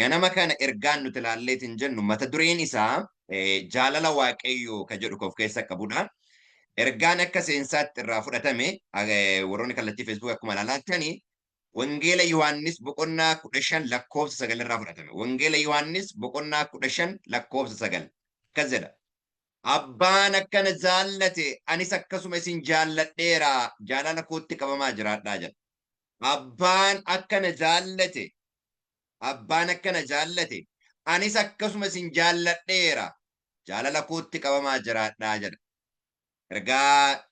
Ganama kana ergaan nuti ilaalleetiin jennu mata dureen isaa jaalala Waaqayyoo ka jedhu of keessa qabudha. Ergaan akka seensaatti irraa fudhatame warroonni kallattii Feesbuuk akkuma ilaaltanii Wangeela Yohaannis boqonnaa 15 lakkoofsa 9 irraa fudhatame. Wangeela Yohaannis boqonnaa 15 lakkoofsa 9 akkas jedha. Abbaan akkana jaallate anis akkasuma isin jaalladheera, jaalala kootti qabamaa jiraadhaa jedha. Abbaan akkana jaallate, abbaan akkana jaallate anis akkasuma isin jaalladheera, jaalala kootti qabamaa jiraadhaa jedha. Ergaa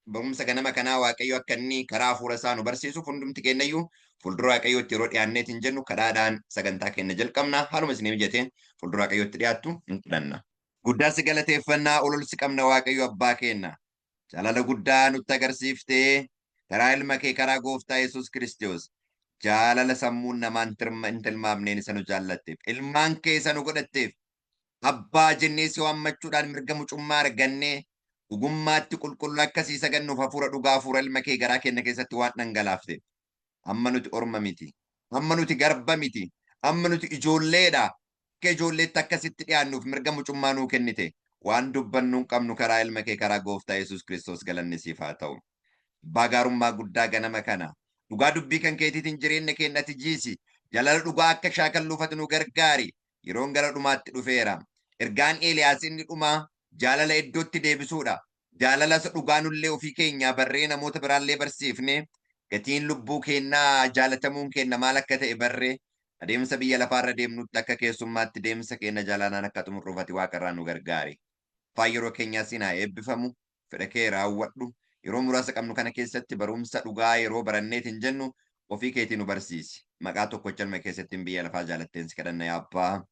barumsa ganama kanaa Waaqayyo akka inni karaa hafuura isaa nu barsiisuuf hundumti keenyayyuu fuuldura Waaqayyootti yeroo dhiyaanneetiin jennu kadhaadhaan sagantaa keenya jalqabna. Haaluma isinii mijateen fuuldura Waaqayyootti dhiyaattu hin kadhanna. Guddaa si galateeffannaa, ol si qabna Waaqayyo abbaa keenya. Jaalala guddaa nutti agarsiiftee karaa ilma kee karaa gooftaa Yesuus Kiristoos jaalala sammuun namaa hin tilmaamneen isa nu jaallatteef, ilmaan kee isa nu godhatteef, abbaa jennee si waammachuudhaan mirga mucummaa argannee dhugummaatti qulqulluu akkasii sagannuuf hafuura dhugaa hafuura ilma kee garaa keenya keessatti waan dhangalaafteef. Amma nuti orma miti. Amma nuti garba miti. Amma nuti ijoolleedha. Akka ijoolleetti akkasitti dhiyaannuuf mirga mucummaa nuu kennite. Waan dubbannu hin qabnu karaa ilma kee karaa gooftaa Yesuus Kiristoos galanni siif haa ta'u. Abbaa gaarummaa guddaa ganama kana dhugaa dubbii kan keetiitiin jireenya keenya ati jiisi. Jaalala dhugaa akka shaakalluuf ati nu gargaari. Yeroon gara dhumaatti dhufeera. Ergaan Eeliyaas inni dhumaa jaalala iddootti deebisuudha. Jaalala isa dhugaa nullee ofii keenyaa barree namoota biraallee barsiifne, gatiin lubbuu keennaa jaalatamuun keenna maal akka ta'e barree adeemsa biyya lafaarra deemnutti akka keessummaatti deemsa keenna jaalalaan akka xumurruuf ati waaqarraa nu gargaari. Afaan yeroo keenyaa siin haa eebbifamu. Fedha kee raawwadhu. Yeroo muraasa qabnu kana keessatti barumsa dhugaa yeroo baranneetiin jennu ofii keetii nu barsiisi. Maqaa tokkocha ilma keessattiin biyya lafaa jaalatteen si kadhanna yaa abbaa.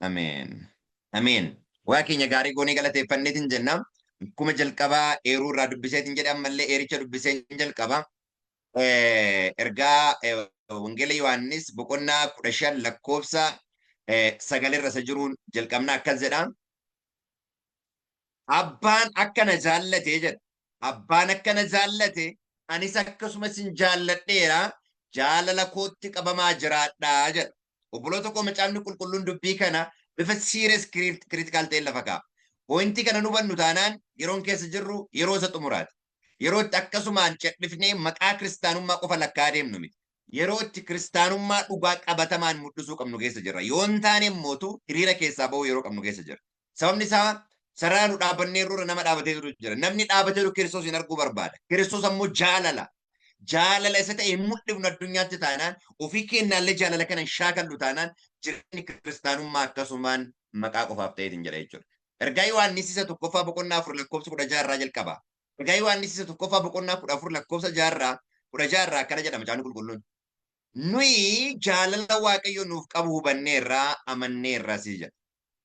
Ameen. Ameen. Waaqa keenya gaarii goonee galateeffanneetiin jenna. Akkuma jalqabaa eeruu irraa dubbiseetiin jedhe ammallee eericha dubbiseen jalqaba. Ergaa Wangeela Yohaannis boqonnaa 15 lakkoofsa 9 irra isa jiruun jalqabna akkas jedha. Abbaan akka na jaallate jedha. Abbaan akka na jaallate anis akkasuma isin jaalladheera, jaalala kootti qabamaa jiraadhaa jedha. Obboloota koo, macaafni qulqulluun dubbii kana bifa serious critical ta'een lafa kaa'a. Pointii kana nu hubannu taanaan yeroon keessa jirru yeroo isa xumuraati. Yeroo itti akkasumaan cedhifnee maqaa kiristaanummaa qofa lakkaa deemnu miti. Yeroo itti kiristaanummaa dhugaa qabatamaan mul'isuu qabnu keessa jirra. Yoo hin taane immootu hiriira keessaa ba'uu yeroo qabnu keessa jirra. Sababni isaa sarara nu dhaabannee irra nama dhaabatee jiru jira. Namni dhaabatee jiru Kiristoos hin arguu barbaada. Kiristoos ammoo jaalala. Jaalala isa ta'e hin mul'ifnu addunyaatti taanaan, ofii keenyaallee jaalala kana hin shaakallu taanaan, jireenyi kiristaanummaa akkasumaan maqaa qofaaf ta'eetiin jedha jechuudha. Ergaa Yohaannis isa tokkoffaa boqonnaa 4 lakkoofsa 16 irraa jalqaba. Ergaa Yohaannis isa tokkoffaa boqonnaa 14 lakkoofsa 16 irraa akkana jedha macaafni qulqulluun. Nuyi jaalala Waaqayyo nuuf qabu hubanneerra, amanneerras jedha.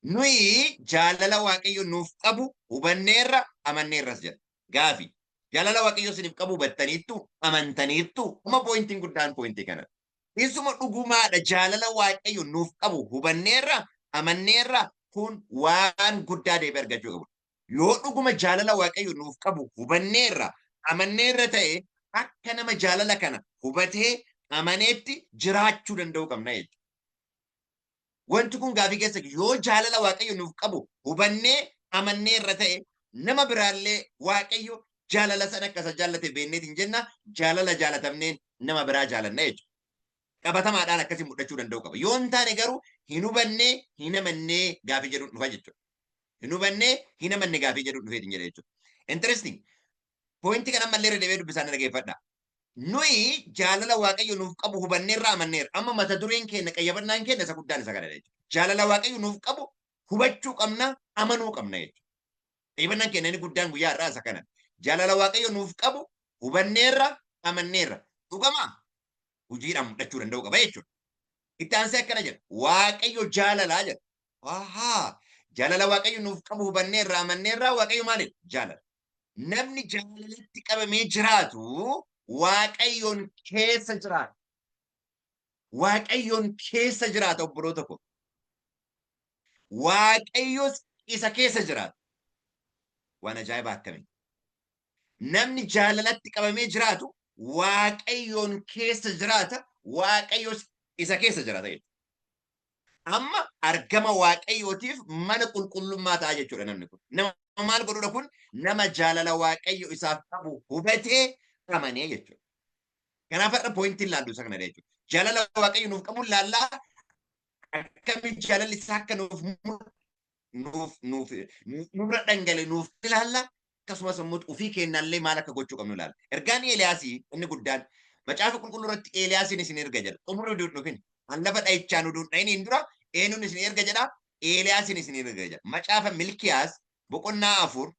Nuyi jaalala Waaqayyo nuuf qabu hubanneerra, amanneerras jedha. Gaafi. Jaalala Waaqayyo isiniif qabu hubattaniittu, amantaniittu? Amma poointiin guddaan poointii kana. Isuma dhugumaadha, jaalala Waaqayyo nuuf qabu hubanneerra, amanneerra, kun waan guddaa deebii argachuu qabu. Yoo dhuguma jaalala Waaqayyo nuuf qabu hubanneerra, amanneerra ta'e, akka nama jaalala kana hubatee amaneetti jiraachuu danda'uu qabna jechuudha. Wanti kun gaafii keessa yoo jaalala Waaqayyo nuuf qabu hubannee amanneerra ta'e, nama biraallee Waaqayyo jaalala sana akka isa jaallate beekneetiin jenna, jaalala jaalatamneen nama biraa jaalanna jechuudha. Qabatamaadhaan akkasii mul'achuu danda'uu qaba. Yoo hin taane garuu hin hubannee hin amannee gaafii jedhuun dhufa jechuudha. Hin hubannee hin amanne gaafii jedhuun dhufeetiin jedha jechuudha. Interesting. Pointii kana ammallee irra deebi'ee dubbisaan dhaggeeffadha. Nuyi jaalala Waaqayyo nuuf qabu hubanneerra, amanneerra. Amma mata dureen keenya, qayyabannaan keenya isa guddaan isa kana jechuudha. Jaalala Waaqayyo nuuf qabu hubachuu qabna, amanuu qabna jechuudha. Qayyabannaan keenya inni guddaan guyyaa har'aa isa kana. Jaalala Waaqayyo nuuf qabu hubanneerra, amanneerra. Dhugamaa hojiidhaan mul'achuu danda'uu qaba jechuudha. Itti aansee akkana jedha. Waaqayyo jaalalaa jedha. Ahaa! Jaalala Waaqayyo nuuf qabu hubanneerra, amanneerra. Waaqayyo maalidha? Jaalala. Namni jaalalatti qabamee jiraatu Waaqayyoon keessa jiraata. Waaqayyoon keessa jiraata, obboloota koo. Waaqayyos isa keessa jiraata. Waan ajaa'ibaa akkamii! Namni jaalalatti qabamee jiraatu Waaqayyoon keessa jiraata, Waaqayyos isa keessa jiraata jechuudha. Amma argama Waaqayyootiif mana qulqullummaa ta'a jechuudha namni kun. Nama maal godhudha kun? Nama jaalala Waaqayyo isaaf qabu hubatee amanee jechuudha. Kanaaf har'a pointiin laallu isa kanadha jechuudha. Jaalala Waaqayyo nuuf qabu laallaa, akkamiin jaalalli isaa akka nuuf nuuf nuuf nurra dhangale nuuf ilaalla, akkasumas immoo ofii keenyallee maal akka gochuu qabnu ilaalla. Ergaan Eeliyaasii inni guddaan Macaafa Qulqulluu irratti Eeliyaasiin isin erga jedha. Xumurri utuu hin dhufin. An lafa dhahichaan utuu hin dhahiniin dura eenyuun isin erga jedha? Eeliyaasiin isin erga jedha. Macaafa Milkiyaas boqonnaa 4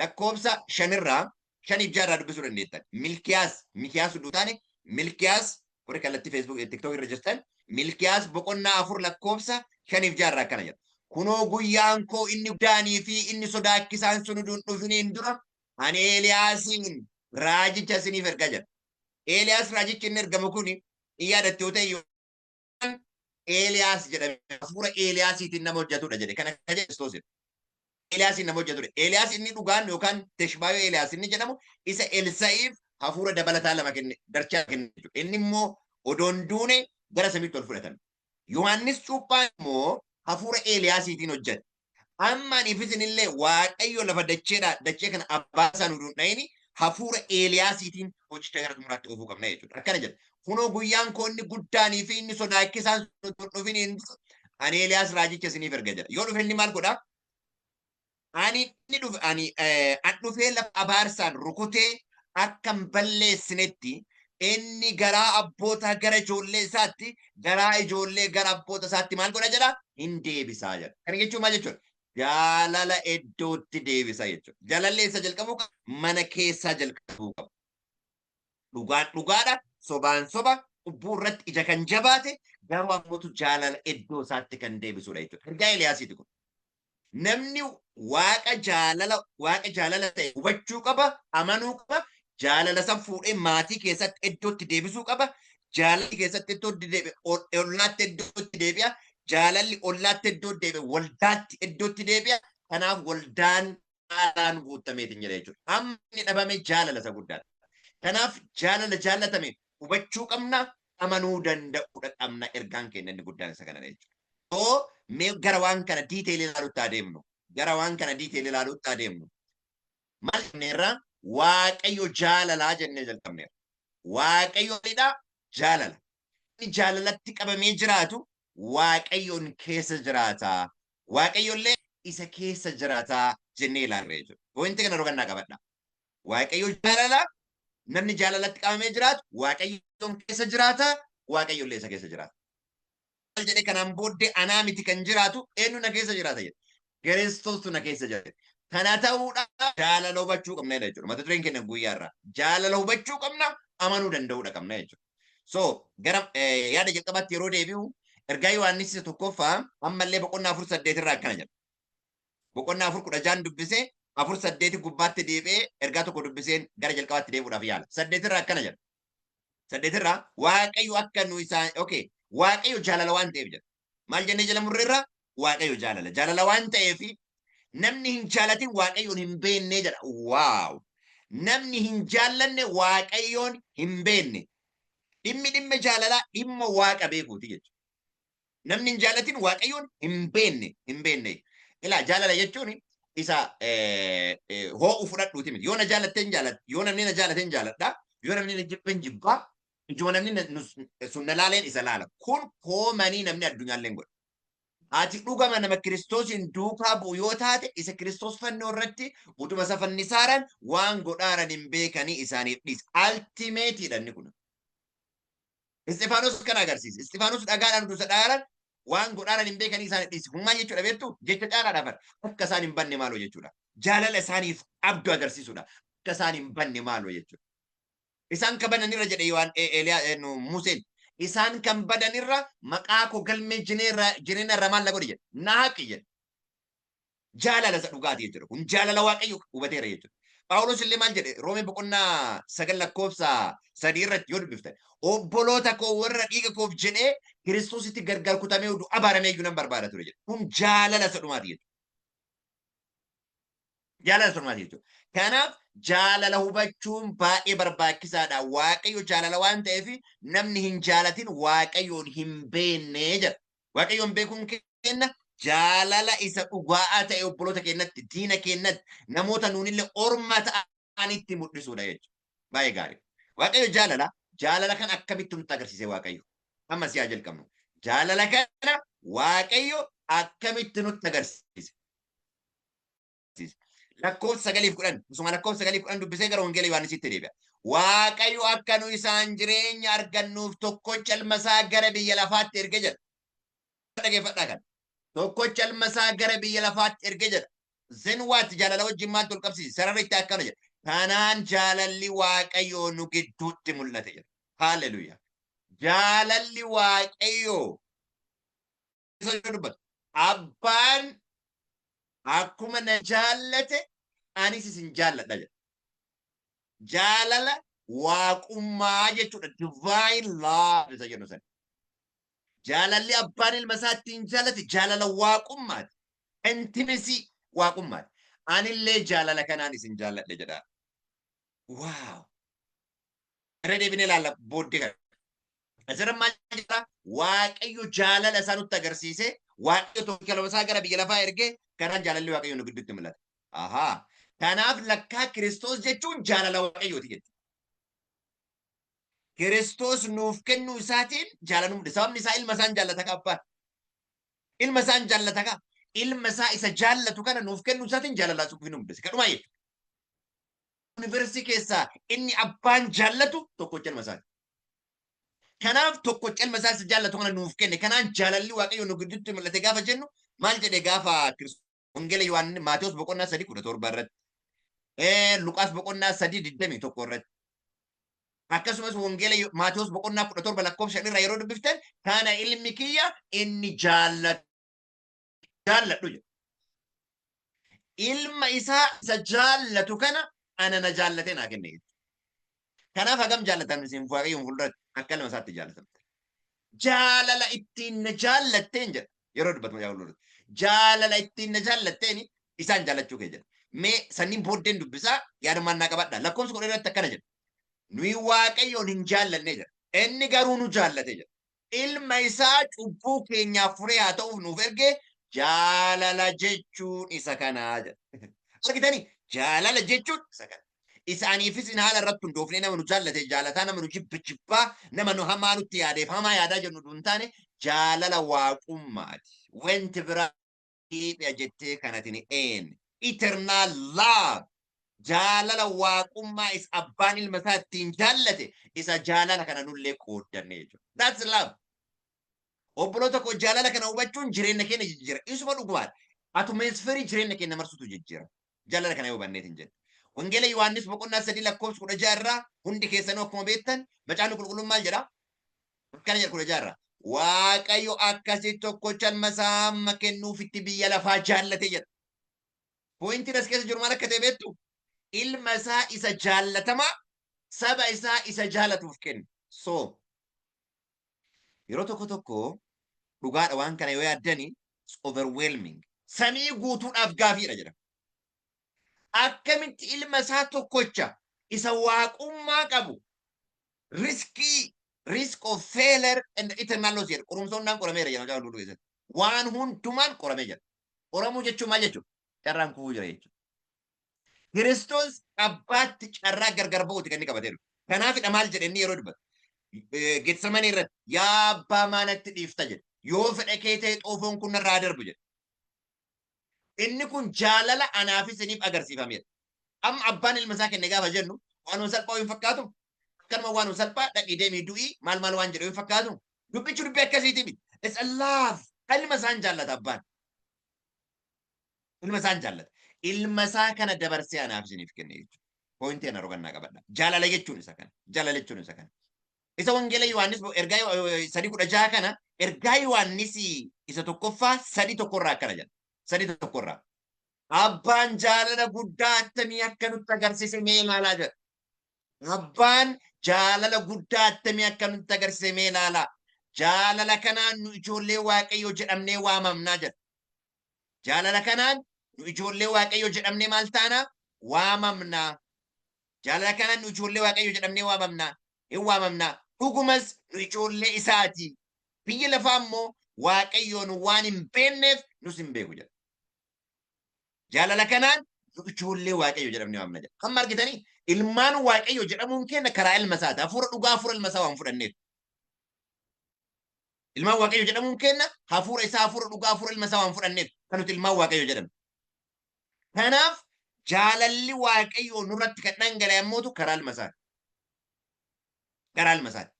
lakkoofsa 5rraa, 5fi 6rraa dubbisuu dandeettan. Milkiyaas, Mikiyaas utuu taane Milkiyaas, warri kallattii Facebook, TikTok irra jirtan, Milkiyaas boqonnaa 4 lakkoofsa 5fi 6rraa akkana jedha. Kunoo, guyyaan koo inni guddaanii fi inni sodaachisaan sun utuu hin dhufiniin dura ani Eeliyaasiin raajicha isiniif erga jedha. Eeliyaas raajichi inni ergamu kun hin yaadatte yoo ta'e, Eeliyaas jedhame, hafuura Eeliyaasiitiin nama hojjetudha jedhe. Kana kan jedhe Kiristoosidha. Eeliyaasiin nama hojjetudha. Eeliyaas inni dhugaan yookaan Teshbaayoo Eeliyaas inni jedhamu isa Elsa'iif hafuura dabalataa lama kenne, darchaa kenne jechuudha. Inni immoo odoon duune gara samiitti ol fudhatame. Yohaannis Cuuphaan immoo hafuura Eeliyaasiitiin hojjete. Amma aniif isinillee Waaqayyo lafa dacheedha dachee kana abbaa isaa nu dhahini hafuura Eeliyaasiitiin hojicha gara xumuraatti oofuu qabna jechuudha. Akkana jedha. Kunoo, guyyaan koo inni guddaanii fi inni sodaachisaan sun utuu hin dhufiniin dura ani Eeliyaas raajicha isiniif erga jedha. Yoo dhufe inni maal godhaa? Ani inni dhufe ani an dhufee lafa abaarsaan rukutee akka hin balleessinetti, inni garaa abbootaa gara ijoollee isaatti, garaa ijoollee gara abboota isaatti maal godha jedha? Hin deebisaa jedha. Kana jechuun maal jechuudha? Jaalala iddootti deebisa jechuudha. Jaalalli eessa jalqabuu qaba? Mana keessaa jalqabuu qaba. Dhugaan dhugaadha, sobaan soba, cubbuu irratti ija kan jabaate, garuu ammootu jaalala iddoo isaatti kan deebisudha jechuudha. Ergaa Eeliyaasiiti kun. Namni Waaqa jaalala ta'e hubachuu qaba, amanuu qaba, jaalala san fuudhee maatii keessatti iddootti deebisuu qaba. Jaalalli keessatti iddootti deebi'e ollaatti iddootti deebi'a. Jaalalli ollaatti iddootti deebi'e waldaatti iddootti deebi'a. Kanaaf waldaan jaalaan guutameetiin jira jechuudha. Amma inni dhabame jaalala isa guddaadha. Kanaaf jaalala jaallatame hubachuu qabna, amanuu danda'uudha qabna. Ergaan keenya inni guddaan isa kanadha jechuudha. So mee gara waan kana detail ilaalutti adeemnu. Gara waan kana detail ilaalutti adeemnu. Maal jenneerra? Waaqayyo jaalalaa jennee jalqabneerra. Waaqayyo maalidha? Jaalala. Inni jaalalatti qabamee jiraatu Waaqayyoon keessa jiraata. Waaqayyo illee isa keessa jiraata jennee ilaallee jechuudha. Wanti kana rogannaa qabadha. Waaqayyo jaalala, namni jaalalatti qabamee jiraatu Waaqayyoon keessa jiraata, Waaqayyo illee isa keessa jiraata. Maal jedhee? Kanaan booddee anaa miti kan jiraatu, eenyu na keessa jiraata jedhe? Kiristoostu na keessa jira. Kana ta'uudhaaf jaalala hubachuu qabna jechuudha. Mata dureen keenya guyyaa irraa jaalala hubachuu qabna, amanuu danda'uudha qabna jechuudha. So gara yaada jalqabaatti yeroo deebi'u, ergaa Yohaannis isa tokkoffaa ammallee boqonnaa 4:8 irraa akkana jedha. Boqonnaa 4:16 dubbisee, 4:8 gubbaatti deebi'ee ergaa tokko dubbiseen gara jalqabaatti deebi'uudhaaf yaala. 8 irraa akkana jedha. 8 irraa Waaqayyo akka nu isaan, okay, Waaqayyo jaalala waan ta'eef jedha. Maal jennee jala murreerraa? Waaqayyo jaalala. Jaalala waan ta'eef namni hin jaalatin Waaqayyoon hin beekne jedha. Wow! Namni hin jaallanne Waaqayyoon hin beekne. Dhimmi dhimma jaalalaa dhimma Waaqa beekuuti jechuudha. Namni hin jaallatin Waaqayyoon hin beekne, hin beekne. Ilaa, jaalala jechuun isa hoo'u fudhadhuuti miti. Yoo na jaallatte hin jaalladha. Yoo namni na jaallate hin jaalladha. Yoo namni na jibbe hin jibbaa. Ijuma namni sun na laaleen isa laala. Kun koomanii namni addunyaallee hin godhu. Ati dhugama nama Kiristoosiin duukaa bu'u yoo taate, isa Kiristoos fannoo irratti utuma isa fannisaaran waan godhaaran hin beekanii isaaniif dhiisa. Ultimateiidha inni kun. Isxifaanos kana agarsiisa. Isxifaanos dhagaadhaan utuu isa dhaaran, waan godhaaran hin beekanii isaaniif dhiisi. Kun maal jechuudha beektu? Jecha caalaadhaaf akka isaan hin banne maaloo jechuudha. Jaalala isaaniif qabdu agarsiisudha. Akka isaan hin banne maaloo jechuudha. Isaan kan badanirra jedhe Yohaan Eeliyaa Museen. Isaan kan badanirra maqaa koo galmee jireenya irra maal na godhi jedhe. Na haqi jedhe. Jaalala isa dhugaatii jechuudha. Kun jaalala Waaqayyo hubateera jechuudha. Phaawulos illee maal jedhe? Roomee boqonnaa 9 lakkoofsa 3 irratti yoo dubbiftan. Obboloota koo warra dhiiga koof jedhee Kiristoositti gargar kutamee oduu abaaramee iyyuu nan barbaada ture jedhe. Kun jaalala isa dhumaati jechuudha. Jaalala isa dhumaati jechuudha. Kanaaf jaalala hubachuun baay'ee barbaachisaadha. Waaqayyo jaalala waan ta'eef namni hin jaalatin Waaqayyoon hin beekne jedha. Waaqayyoon beekuun keenya jaalala isa dhugaa'aa ta'e obboloota keenyatti, diina keenyatti, namoota nuunillee orma ta'anitti mul'isuudha jechuudha. Baay'ee gaarii. Waaqayyo jaalala, jaalala kana akkamitti nutti agarsiise Waaqayyo? Amma si'aa jalqabnu. Jaalala kana Waaqayyo akkamitti nutti agarsiise? Lakkoofsa 9 fi 10, osuma lakkoofsa 9 fi 10 dubbisee gara Wangeela Yohaannisitti deebi'a. Waaqayyo akka nu isaan jireenya argannuuf tokkocha ilma isaa gara biyya lafaatti erge jedha. Dhageeffadhaa kana. Tokkocha ilma isaa gara biyya lafaatti erge jedha. Then what? Jaalala wajjin maaltu ol qabsiise? Sararri itti akkana jedha. Kanaan jaalalli Waaqayyoo nu gidduutti mul'ate jedha. Haalleluuyaa. Jaalalli Waaqayyoo isa dubbatu. Abbaan akkuma na jaallate anis isin jaalladha jedha. Jaalala waaqummaa jechuudha. Divine love isa jennu sana. Jaalalli abbaan ilma isaa ittiin jaallate jaalala waaqummaati. Intimacy waaqummaati. Anillee jaalala kanaan isin jaalladhe jedha. Wow! Irra deebinee ilaalla booddee kana. Asirra maal jedha? Waaqayyo jaalala isaa nutti agarsiise. Waaqayyo tokkicha ilma isaa gara biyya lafaa ergee, kanaan jaalalli Waaqayyo nu gidduutti mul'ata. Ahaa. Kanaaf lakkaa Kiristoos jechuun jaalala Waaqayyooti jechuudha. Kiristoos nuuf kennuu isaatiin jaalala nu mul'isa. Sababni isaa ilma isaan jaallata ka abbaan. Ilma isaan jaallata ka. Ilma isaa isa jaallatu kana nuuf kennuu isaatiin jaalala nu mul'isa. Kadhumaa jechuudha. Universe keessaa inni abbaan jaallatu tokkocha ilma isaati. Kanaaf tokkocha ilma isaa isa jaallatu kana nuuf kenne. Kanaan jaalalli Waaqayyo nu gidduutti mul'ate gaafa jennu maal jedhe gaafa Kiristoos? Wangeela Yohaannis Maatewos boqonnaa 3:17 irratti. Luqaas boqonnaa 3:21 irratti. Akkasumas Wangeela Maatewos boqonnaa 17 lakkoofsa 5 irraa yeroo dubbiftan, kana ilmi kiyya inni jaalladhu jedha. Ilma isaa isa jaallatu kana ana na jaallatee naa kenne jechuudha. Kanaaf hagam jaallatan isin Waaqayyoon fuulduratti akka ilma isaatti jaallatamte. Jaalala ittiin na jaallatteen jedha yeroo dubbatu Macaafa Qulqulluutti. Jaalala ittiin na jaallatteen isaan jaallachuu kee jedha. Mee sanniin booddeen dubbisaa yaadumaan naa qabadha. Lakkoofsa 10 irratti akkana jedha. Nuyi Waaqayyoon hin jaallanne jedha. Inni garuu nu jaallate jedha. Ilma isaa cubbuu keenyaaf furee haa ta'uuf nuuf erge, jaalala jechuun isa kanaa jedha. Argitanii, jaalala jechuun isa kana. Isaaniifis in haala irratti hundoofnee nama nu jaallate jaalataa, nama nu jibbe jibbaa, nama nu hamaa nutti yaadeef hamaa yaadaa jennu hin taane, jaalala waaqummaati. Wanti biraa deebi'a jettee kanatin een. Eternal love. Jaalala waaqummaa isa abbaan ilma isaa ittiin jaallate, isa jaalala kana nullee qooddanne jechuudha. That's love. Obboloota koo, jaalala kana hubachuun jireenya keenya jijjiira. Isuma dhugumaadha. Atmosphere jireenya keenya marsutu jijjiira. Jaalala kana yoo hubanneet hin jenne. Wangeela Yohaannis boqonnaa 3 lakkoofsa 16 irraa hundi keessanuu akkuma beektan, Macaafni Qulqulluun maal jedha? Akkana jedha 16 irraa. Waaqayyo akkasitti tokkocha ilma isaa hamma kennuufitti biyya lafaa jaallate jedha. Pointiin as keessa jiru maal akka ta'e beektu? Ilma isaa isa jaallatamaa saba isaa isa jaalatuuf kenne. So, yeroo tokko tokko dhugaadha, waan kana yoo yaaddani it's overwhelming. Samii guutuudhaaf gaafiidha jedha. Akkamitti ilma isaa tokkocha isa waaqummaa qabu risk of failure and eternal loss jedha. Qorumsa hundaan qorameera jedha Macaafa Qulqulluu keessatti. Waan hundumaan qoramee jira. Qoramuu jechuun maal jechuudha? Carraan kufuu jira jechuudha. Kiristoos abbaatti carraa gargar ba'uuti kan inni qabatee dhufe. Kanaafidha maal jedhe inni yeroo dubbatu? Getsemanii irratti, "Yaa abbaa, maalatti dhiifta?" jedhe. "Yoo fedha kee ta'e xoofoon kun narraa darbu" jedhe. Inni kun jaalala anaaf isiniif agarsiifameera. Amma abbaan ilma isaa kenne gaafa jennu waanuma salphaa hin fakkaatu. Akkanuma waanuma salphaa dhaqii deemii du'ii maal maal waan jedhu hin fakkaatu. Dubbichi dubbii akkasiiti miti. It's a love. Ilma isaan jaallata abbaan. Ilma isaan jaallata. Ilma isaa kana dabarsee anaaf isiniif kenne jechuudha. Pointii ana rogannaa qabadha. Jaalala jechuun isa kana. Jaalala jechuun isa kana. Isa Wangeela Yohaannis ergaa 3:16 kana ergaa Yohaannis isa tokkoffaa 3:1rraa akkana jedha. 3:1rraa. Abbaan jaalala guddaa attamii akka nutti agarsiise mee ilaalaa jedha. Abbaan jaalala guddaa attamii akka nutti agarsiise mee ilaalaa. Jaalala kanaan nu ijoollee Waaqayyoo jedhamnee waamamnaa jedha. Jaalala kanaan nu ijoollee Waaqayyoo jedhamnee maal taanaa? Waamamnaa. Jaalala kanaan nu ijoollee Waaqayyoo jedhamnee waamamnaa. Hin waamamnaa. Dhugumas nu ijoollee isaati. Biyyi lafaa immoo Waaqayyoon waan hin beekneef nus hin beeku jedha. Jaalala kanaan nu ijoollee Waaqayyo jedhamnee waamna jedha. Hamma argitanii ilmaan Waaqayyo jedhamuun keenya karaa ilma isaati. Hafuura dhugaa hafuura ilma isaa waan fudhanneef. Ilmaan Waaqayyo jedhamuun keenya hafuura isaa hafuura dhugaa hafuura ilma isaa waan fudhanneef kan nuti ilmaan Waaqayyo jedhamne. Kanaaf jaalalli Waaqayyoo nurratti kan dhangala'e ammootu karaa ilma isaati. Karaa ilma isaati.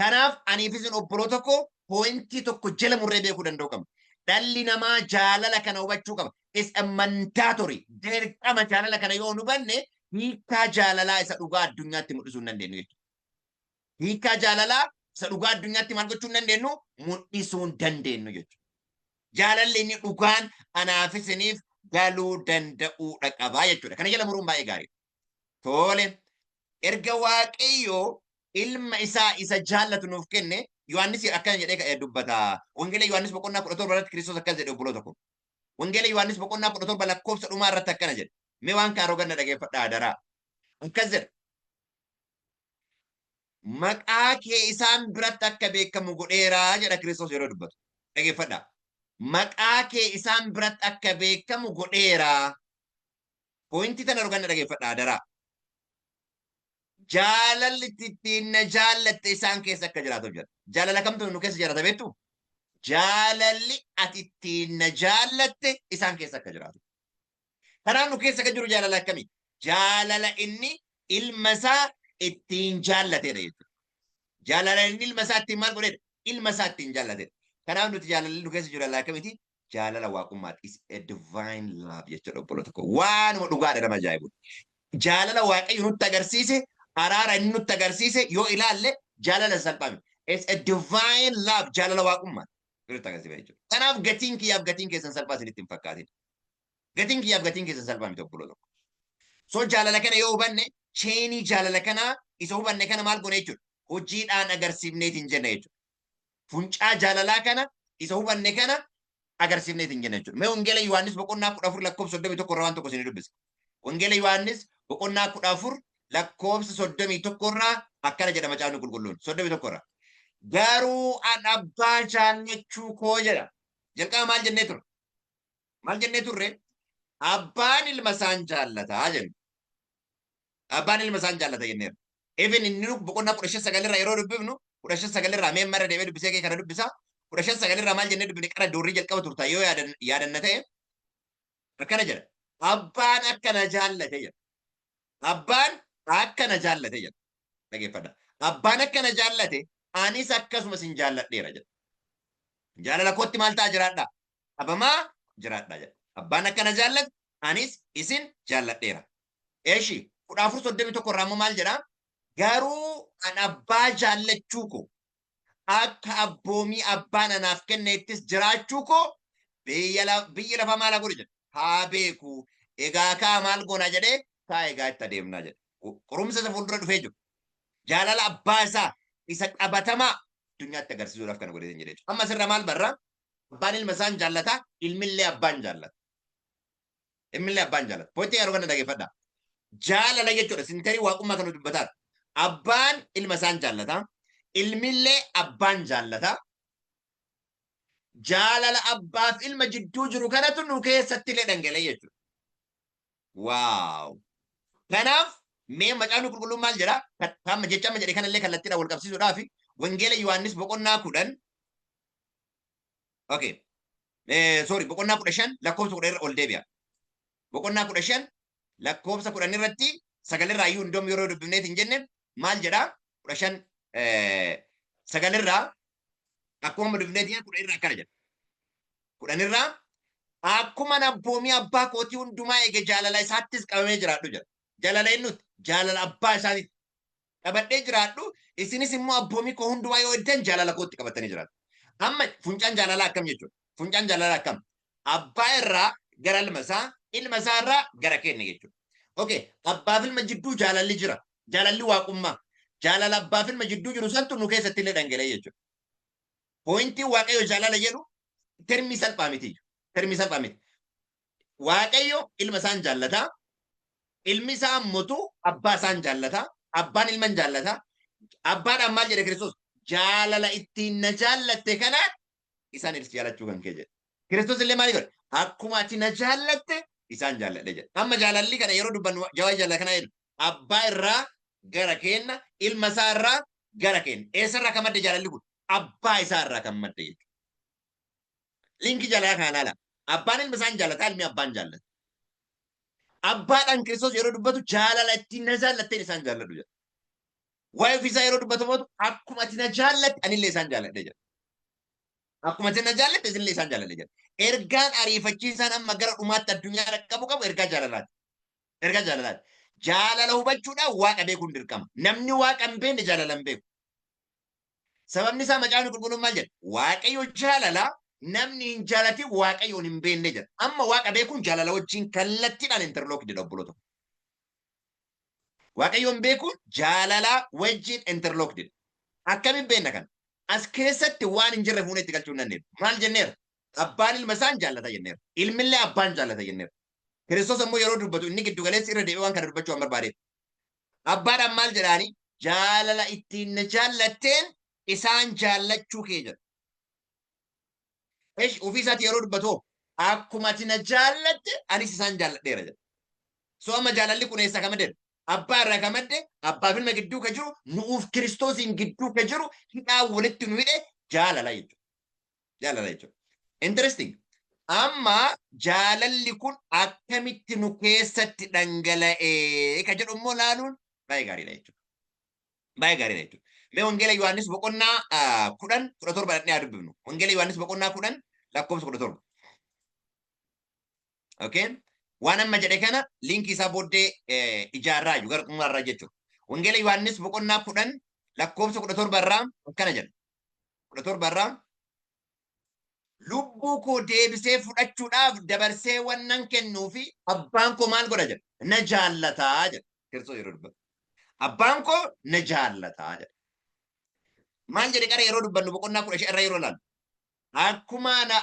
Kanaaf aniif isin obboloota koo pointii tokko jala murree beekuu danda'uu qabna. Dhalli namaa jaalala kana hubachuu qaba. Is a mandatory. Dirqama jaalala kana yoo hin hubanne hiikkaa jaalalaa isa dhugaa addunyaatti mul'isuu hin dandeenyu jechuudha. Hiikkaa jaalalaa isa dhugaa addunyaatti maal gochuu hin dandeenyu? Mul'isuu hin dandeenyu jechuudha. Jaalalli inni dhugaan anaaf isiniif galuu danda'uudha qabaa jechuudha. Kana jala muruun baay'ee gaariidha. Tole. Erga Waaqayyo ilma isaa isa jaallatu nuuf kenne, Yohaannis akkana jedhee ka'ee dubbata. Wangeela Yohaannis boqonnaa 17 irratti Kiristoos akkas jedhe obboloota koo. Wangeela Yohaannis boqonnaa 17 lakkoofsa dhumaa irratti akkana jedhe. Mee waan kana roganna dhageeffadhaa adaraa. Akkas jedha. Maqaa kee isaan biratti akka beekamu godheeraa jedha Kiristoos yeroo dubbatu. Dhageeffadhaa. Maqaa kee isaan biratti akka beekamu godheeraa. Pointii tana roganna dhageeffadhaa adaraa. Jaalalli ittiin na jaallatte isaan keessa akka jiraatuuf jedha. Jaalala kamtu nu keessa jiraata beektu? Jaalalli ati ittiin na jaallatte isaan keessa akka jiraatu. Kanaaf nu keessa kan jiru jaalala akkamii? Jaalala inni ilma isaa ittiin jaallatedha jechuudha. Jaalala inni ilma isaa ittiin maal godhedha? Ilma isaa ittiin jaallatedha. Kanaaf nuti jaalalli nu keessa jiru jaalala akkamiiti? Jaalala waaqummaati. Is a divine love jechuudha obboloota koo. Waanuma dhugaadha nama ajaa'ibu. Jaalala Waaqayyo nutti agarsiise, araara inni nutti agarsiise yoo ilaalle jaalala salphaa miti. It's a divine love, jaalala waaqummaati. Nutti agarsiisa jechuudha. Kanaaf gatiin kiyyaaf gatiin keessan salphaa isinitti hin fakkaatin. Gatiin kiyyaaf gatiin keessan salphaa miti obboloota koo. So jaalala kana yoo hubanne, cheenii jaalala kanaa isa hubanne kana maal goone jechuudha? Hojiidhaan agarsiifneetiin jenna jechuudha. Funcaa jaalalaa kana isa hubanne kana agarsiifneetiin jenna jechuudha. Mee Wangeela Yohaannis boqonnaa 14 lakkoofsa 31 irraa waan tokko isinii dubbisa. Wangeela Yohaannis boqonnaa 14 lakkoofsa 31 irraa akkana jedha macaafni qulqulluun 31 irraa. Garuu an abbaa jaallachuu koo jedha. Jalqaba maal jennee turre? Maal jennee turre? Abbaan ilma isaan jaallataa jenne. Abbaan ilma isaan jaallata jenneerra. Even inni nu boqonnaa 15:9 irraa yeroo dubbifnu 15:9 irraa mee marra deemee dubbisee kee kana dubbisaa. 15:9 irraa maal jennee dubbifne qara doorrii jalqaba turtaa yoo yaadanna ta'e akkana jedha. Abbaan akka na jaallate jedha. Abbaan akka na jaallate jedha. Dhageeffadha. Abbaan akka na jaallate anis akkasuma isin jaalladheera jedha. Jaalala kootti maal ta'a jiraadha? Qabamaa jiraadha jedha. Abbaan akka na jaallate anis isin jaalladheera. Eshi 14:31 irraa immoo maal jedha? Garuu an abbaa jaallachuu koo akka abboomii abbaan anaaf kenneettis jiraachuu koo biyya lafaa maal haa godhu jedha? Haa beeku. Egaa kaa maal goona jedhee kaa egaa itti adeemnaa jedha. Qorumsa isa fuuldura dhufee jiru. Jaalala abbaa isaa isa qabatamaa addunyaatti agarsiisuudhaaf kana godhee jedhee. Amma asirraa maal barra? Abbaan ilma isaan jaallata, ilmillee abbaan jaallata. Ilmillee abbaan jaallata. Pointii yeroo kana dhageeffadha. Jaalala jechuudha. Sinterii waaqummaa kan dubbataa. Abbaan ilma isaan jaallata. Ilmillee abbaan jaallata. Jaalala abbaaf ilma jidduu jiru kanatu nu keessatti illee dhangala'e jechuudha. Waaw! Kanaaf mee macaafni qulqulluun maal jedha? Kan jecha amma jedhe kanallee kallattiidhaan wal qabsiisuudhaaf Wangeela Yohaannis boqonnaa 10. Okay. Sorry, boqonnaa 15 lakkoofsa 10 irra ol deebi'a. Boqonnaa 15 lakkoofsa 10 irratti sagalirraa iyyuu hundoom yeroo dubbifneet hin jenne maal jedhaa? 15 sagalirraa akkuma amma dubbifneet hin 10 irraa akkana jedha. 10 irraa akkuma abboomii abbaa kootii hundumaa eege jaalala isaattis qabamee jiraadhu jedha. Jaalala eenyutti? Jaalala abbaa isaatitti. Qabadhee jiraadhu, isinis immoo abboomii koo hundumaa yoo eegdan jaalala kootti qabatanii jiraatu. Amma funcaan jaalalaa akkam jechuudha? Funcaan jaalalaa akkam? Abbaa irraa gara ilma isaa, ilma isaa irraa gara keenya jechuudha. Okay, abbaaf ilma jidduu jaalalli jira. Jaalalli waaqummaa. Jaalala abbaaf ilma jidduu jiru santu nu keessatti illee dhangala'e jechuudha. Pointiin Waaqayyo jaalala jedhu termii salphaa miti. Termii salphaa miti. Waaqayyo ilma isaan jaallata. Ilmi isaa ammotu abbaa isaan jaallata. Abbaan ilma hin jaallata. Abbaadhaan maal jedhe Kiristoos? Jaalala ittiin na jaallatte kanaan Isaanis jaalachuu kan kee jedhe. Kiristoos illee maal godhe? Akkuma ati na jaallatte isaan jaalladhe jedhe. Amma jaalalli kana yeroo dubbannu jawaa jaalala kana jedhu abbaa irraa gara keenna, ilma isaa irraa gara keenna. Eessarraa kan madde jaalalli kun? Abbaa isaa irraa kan madde jechuudha. Linkii jaalalaa kana ilaala. Abbaan ilma isaan jaallata, ilmi abbaan jaallata. Abbaadhaan Kiristoos yeroo dubbatu jaalala ittiin na jaallatteen isaan jaalladhu jedha. Waa'ee ofiisaa yeroo dubbatu mootu akkuma ati na jaallatte anillee isaan jaalladhe jedha. Akkuma ati na jaallatte isinillee isaan jaalladhe jedha. Ergaan ariifachiisaan amma gara dhumaatti addunyaa dhaqqabu qabu ergaa jaalalaati. Ergaa jaalalaati. Jaalala hubachuudhaan Waaqa beekuun dirqama. Namni Waaqa hin beekne jaalala hin beeku. Sababni isaa Macaafni Qulqulluun maal jedha? Waaqayyo jaalala, namni hin jaalatin Waaqayyoon hin beekne jedha. Amma Waaqa beekuun jaalala wajjin kallattiidhaan interlocked dha, obboloota. Waaqayyoon beekuun jaalala wajjin interlocked dha. Akkamiin beekna kana? As keessatti waan hin jirre fuunee itti galchuu hin dandeenyu. Maal jenneera? Abbaan ilma isaan jaallata jenneera. Ilmillee abbaan jaallata jenneera. Kiristoos ammoo yeroo dubbatu inni giddu galeessi irra deebi'ee waan kana dubbachuu waan barbaadeef. Abbaadhaan maal jedhaani? Jaalala ittiin na jaallatteen isaan jaallachuu kee jedha. Esh ofii isaati yeroo dubbatu akkuma ati na jaallatte anis isaan jaalladheera jedha. So amma jaalalli kun eessaa kan madde? Abbaa irraa kan madde, abbaa fi ilma gidduu kan jiru, nu'uuf Kiristoosiin gidduu kan jiru hidhaa walitti nu hidhe jaalala jechuudha. Jaalala jechuudha. Interesting. Amma jaalalli kun akkamitti nu keessatti dhangala'ee ka jedhu immoo laaluun baay'ee gaariidha jechuudha. Baay'ee gaariidha jechuudha. Mee Wangeela Yohaannis boqonnaa 10 17 dhaqnee haa dubbifnu. Wangeela Yohaannis boqonnaa 10 lakkoofsa 17. Okay? Waan amma jedhe kana liinkii isaa booddee ijaarraa jiru gara xumuraarraa jechuudha. Wangeela Yohaannis boqonnaa 10 lakkoofsa 17 irraa akkana jedha. 17 irraa, lubbuu koo deebisee fudhachuudhaaf dabarsee wannan kennuu fi abbaan koo maal godha jedha? Na jaallataa jedha. Kiristoos yeroo dubbatu. Abbaan koo na jaallataa jedha. Maal jedhe qara yeroo dubbannu boqonnaa 15 irra yeroo ilaallu? Akkuma ana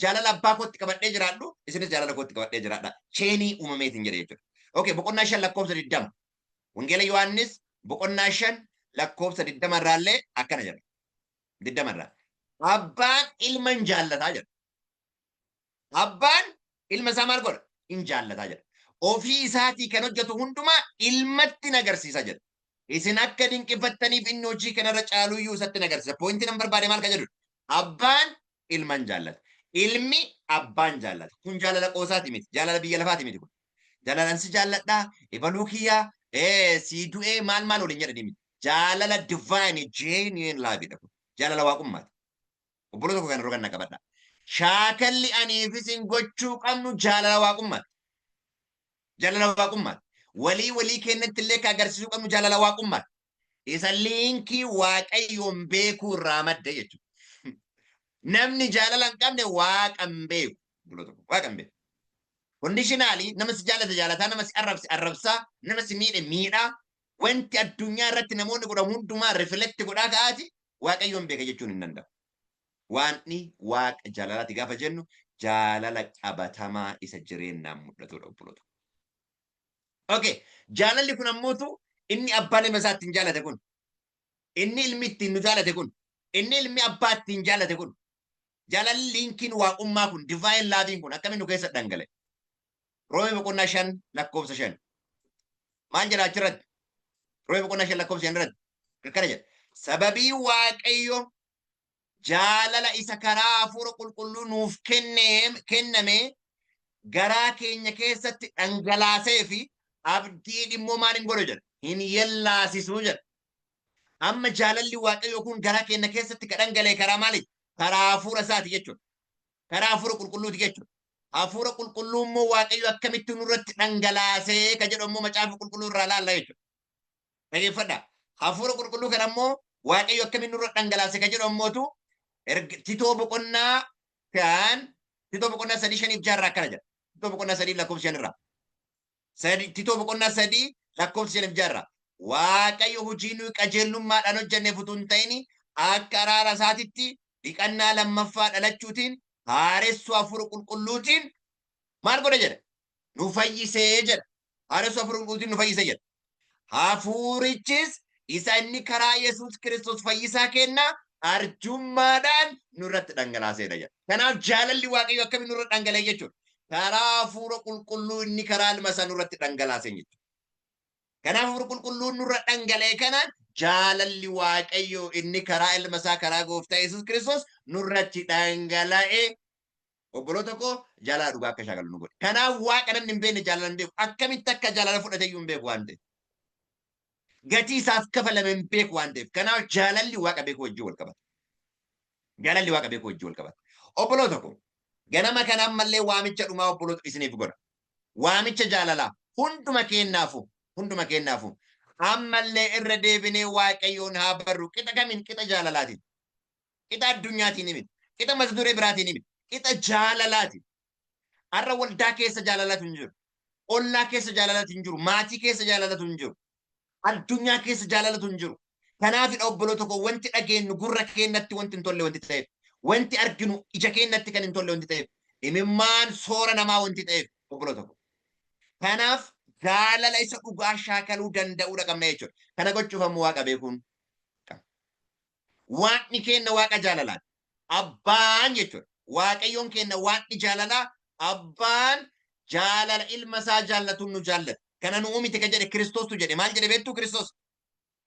jaalala abbaa kootti qabadhee jiraadhu, isinis jaalala kootti qabadhee jiraadha. Cheenii uumameetiin jedhe jechuudha. Okay, boqonnaa 5 lakkoofsa 20. Wangeela Yohaannis boqonnaa 5 lakkoofsa 20 irraallee akkana jedha. 20 irraa. Abbaan ilma hin jaallataa jedha. Abbaan ilma isaa maal godha? Hin jaallataa jedha. Ofii isaatii kan hojjetu hundumaa ilmatti hin agarsiisa jedha. Isin akka dinqifattaniif inni hojii kanarra caaluyyuu isatti hin agarsiisa. Poointiin an barbaade maal kan jedhudha? Abbaan ilma hin jaallata. Ilmi abbaan jaallata. Kun jaalala qoosaati miti. Jaalala biyya lafaati miti kun. Jaalalan si jaalladhaa, ebaluu kiyyaa, sii du'ee maal maal waliin jedhanii miti. Jaalala divine genuine love dha kun. Jaalala waaqummaati. Obboloota koo kana yeroo kana qabadha. Shaakalli anii fi isin gochuu qabnu jaalala waaqummaati. Jaalala waaqummaati. Walii walii keenyatti illee kan agarsiisuu qabnu jaalala waaqummaati. Isa liinkii Waaqayyoon beekuu irraa madde jechuudha. Namni jaalala hin qabne Waaqa hin beeku. Obboloota koo, Waaqa hin beeku. Conditionally nama si jaalate jaalataa, nama si arrabse arrabsaa, nama si miidhe miidhaa, wanti addunyaa irratti namoonni godhan hundumaa reflect godhaa ka'aati Waaqayyoon beeka jechuun hin danda'amu. Waaqni Waaqa jaalalaati gaafa jennu jaalala qabatamaa isa jireennaan mul'atudha, obboloota. Okay, jaalalli kun ammootu inni abbaan ilma isaa ittiin jaalate kun, inni ilmi ittiin nu jaalate kun, inni ilmi abbaa ittiin jaalate kun, jaalalli liinkiin waaqummaa kun, divine loving kun akkamiin nu keessa dhangala'e? Roomee boqonnaa 5 lakkoofsa 5. Maal jedha achirratti? Roomee boqonnaa 5 lakkoofsa 5 irratti akkana jedha. Sababii Waaqayyo jaalala isa karaa Hafuura Qulqulluu nuuf kenname garaa keenya keessatti dhangalaasee fi abdii dhimmoo maal hin godhu jedha? Hin yellaasisuu jedha. Amma jaalalli Waaqayyoo kun garaa keenya keessatti ka dhangala'e karaa maaliiti? Karaa Hafuura isaati jechuudha. Karaa Hafuura Qulqulluuti jechuudha. Hafuura Qulqulluu immoo Waaqayyo akkamitti nurratti dhangalaasee ka jedhu immoo Macaafa Qulqulluu irraa laalla jechuudha. Dhageeffadhaa. Hafuura Qulqulluu kana immoo Waaqayyo akkamitti nurra dhangalaase ka jedhu ammootu Titoo boqonnaa kan Titoo boqonnaa 3 5 6 irraa akkana jedha. Titoo boqonnaa 3 lakkoofsa 5 irraa. Titoo boqonnaa 3 lakkoofsa 5 6 irraa. Waaqayyo hojii nuyi qajeelummaadhaan hojjenneef utuu hin ta'in akka araara isaatitti dhiqannaa lammaffaa dhalachuutiin haaressuu Hafuura Qulqulluutiin maal godhe jedha? Nu fayyisee jedha. Haaressuu Hafuura Qulqulluutiin nu fayyise jedha. Hafuurichis isa inni karaa Yesuus Kiristoos fayyisaa keenna Arjummaadhaan nurratti dhangalaaseedha jedha. Kanaaf jaalalli Waaqayyoo akkamiin nurra dhangala'e jechuudha? Karaa Hafuura Qulqulluu inni karaa ilma isaa nurratti dhangalaase jechuudha. Kanaaf Hafuura Qulqulluun nurra dhangala'e kanaan jaalalli Waaqayyoo inni karaa ilma isaa karaa Gooftaa Yesuus Kiristoos nurratti dhangala'e, obboloota koo, jaalala dhugaa akka shaakalu nu godhe. Kanaaf Waaqa namni hin beekne jaalala hin beeku. Akkamitti akka jaalala fudhate iyyuu hin beeku waan ta'eef. Gatii isaaf kafalame hin beeku waan ta'eef. Kanaaf jaalalli Waaqa beekuu wajjin wal qabata. Jaalalli Waaqa beekuu wajjin wal qabata. Obboloota koo, ganama kana ammallee waamicha dhumaa obboloota isiniif godha. Waamicha jaalalaa hunduma keennaafu, hunduma keennaafu ammallee irra deebinee Waaqayyoon haa barru. Qixa kamiin? Qixa jaalalaatiin. Qixa addunyaatiin miti. Qixa mata duree biraatiin miti. Qixa jaalalaatiin. Har'a waldaa keessa jaalalatu hin jiru. Ollaa keessa jaalalatu hin jiru. Maatii keessa jaalalatu hin jiru. Addunyaa keessa jaalalatu hin jiru. Kanaafidha, obboloota koo, wanti dhageenyu gurra keenyatti wanti hin tolle wanti ta'eef. Wanti arginu ija keenyatti kan hin tolle wanti ta'eef. Imimmaan soora namaa wanti ta'eef, obboloota koo. Kanaaf jaalala isa dhugaa shaakaluu danda'uudha qabna jechuudha. Kana gochuuf ammoo Waaqa beekuun qabna. Waaqni keenna Waaqa jaalalaati. Abbaan jechuudha. Waaqayyoon keenna Waaqni jaalalaa abbaan jaalala ilma isaa jaallatuun nu jaallate. Kana nu miti kan jedhe Kiristoostu jedhe. Maal jedhe beektuu Kiristoos?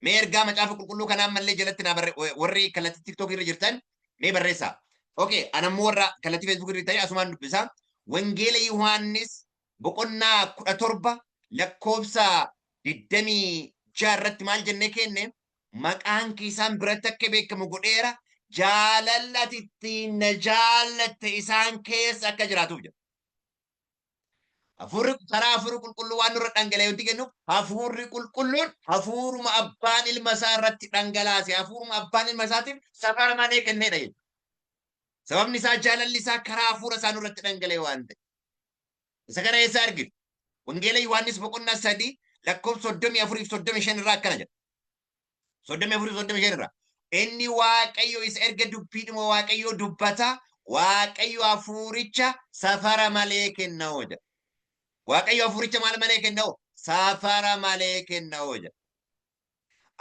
Mee ergaa Macaafa Qulqulluu kanaa ammallee jalatti naa barre, warri kallattii TikTok irra jirtan mee barreessaa. Okay, anammoo warra kallattii Facebook irra jirtan asumaan dubbisaa. Wangeela Yohaannis boqonnaa 17 lakkoofsa 26 irratti maal jennee kenne? Maqaan kee isaan biratti akka beekamu godheera, jaalalli ati ittiin na jaallatte isaan keessa akka jiraatuuf jedha. Hafuurri karaa Hafuurri Qulqulluu waan nurra dhangala'e wanti kennuuf, Hafuurri Qulqulluun hafuuruma abbaan ilma isaa irratti dhangalaase, hafuuruma abbaan ilma isaatiif safara malee kenneedha jechuudha. Sababni isaa jaalalli isaa karaa hafuura isaa nurratti dhangala'e waan ta'eef. Isa kana eessa arginu? Wangeela Yohaannis boqonnaa 3 lakkoofsa 34 fi 35 irraa akkana jedha. 34 fi 35 irraa. Inni Waaqayyo isa erga dubbiidhuma Waaqayyoo dubbata, Waaqayyo hafuuricha safara malee kenna'oo jedha. Waaqayyo hafuuricha maal malee kenna'oo? Safara malee kenna'oo jedha.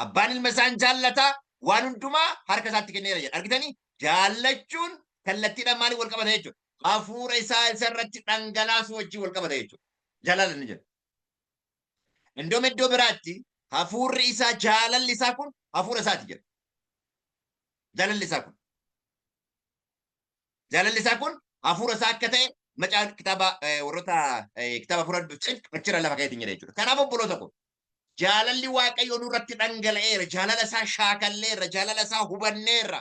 Abbaan ilma isaan jaallata, waan hundumaa harka isaatti kenneera jedha. Argitanii? Jaallachuun kallattiidhaan maaliin wal qabata jechuudha? Hafuura isaa isa irratti dhangalaasuu wajjin wal qabata jechuudha. Jaalala inni jedhu. Indoom iddoo biraatti hafuurri isaa, jaalalli isaa kun hafuura isaati jedha. Jaalalli isaa kun. Jaalalli isaa kun hafuura isaa akka ta'e macaa kitaaba warroota kitaaba hafuura dubbiftan achirra lafa keetiin jedha jechuudha. Kanaaf obboloota koo, jaalalli Waaqayyoo nurratti dhangala'eera. Jaalala isaa shaakalleerra. Jaalala isaa hubanneerra.